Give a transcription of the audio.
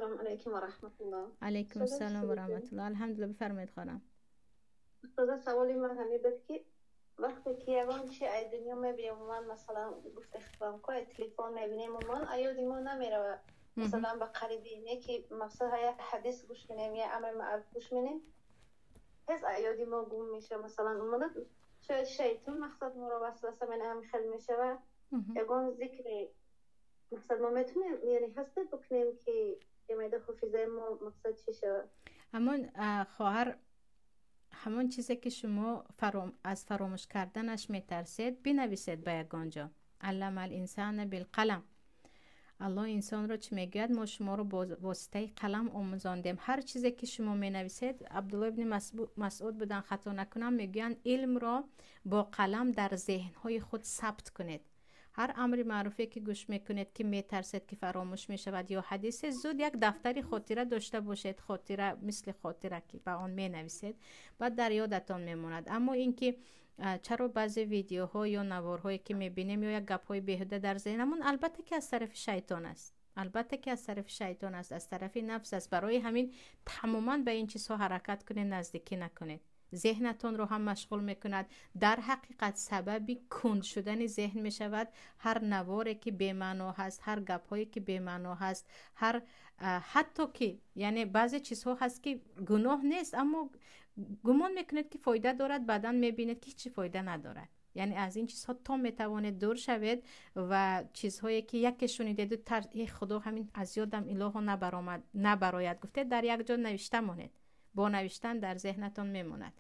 السلام علیکم و رحمت الله. علیکم السلام و رحمت الله. الحمدلله، بفرمایید خانم. استاد، سوالی من همین بود که وقتی که یگان چی ای دنیا میبینیم، من مثلا گفته خودم که تلفن میبینیم و من ایادی ما نمیره، مثلا به قریبی نه که مثلا یا حدیث گوش کنیم یا امر معروف گوش کنیم، هز ایادی ما گم میشه. مثلا اومده شاید شیطان مقصد ما رو وسوسه من هم خیلی میشه و یگان ذکر مقصد ما میتونیم یعنی هست بکنیم که یه حافظه ما مقصد چی شود؟ همون خواهر، همون چیزی که شما از فراموش کردنش میترسید، بنویسید به یگان جا. علم الانسان بالقلم. الله انسان رو چی میگوید؟ ما شما رو با واسطه قلم آموزاندیم. هر چیزی که شما می نویسید، عبدالله ابن مسعود بودن خطا نکنم، میگویند علم را با قلم در ذهنهای خود ثبت کنید. هر امر معروفی که گوش میکنید که میترسید که فراموش میشود یا حدیث، زود یک دفتر خاطره داشته باشید، خاطره مثل خاطره که به آن می نویسید، بعد در یادتان میماند. اما اینکه چرا بعضی ویدیوها یا نوارهایی که میبینیم یا یک گپهای بیهوده در ذهنمون، البته که از طرف شیطان است، البته که از طرف شیطان است، از طرف نفس است. برای همین تماما به این چیزها حرکت کنید، نزدیکی نکنید. ذهنتان رو هم مشغول میکند، در حقیقت سبب کند شدن ذهن میشود. هر نواری که بی‌معنا هست، هر گپ هایی که بی‌معنا هست، هر حتی که یعنی بعضی چیزها هست که گناه نیست اما گمان میکنید که فایده دارد، بعدا میبینید که هیچ فایده ندارد. یعنی از این چیزها تا میتوانید دور شوید و چیزهایی که یکی شنیدید و ای خدا همین از یادم الهو نبرآمد نبراید گفته، در یک جا نوشته مانید. با نوشتن در ذهنتان میماند.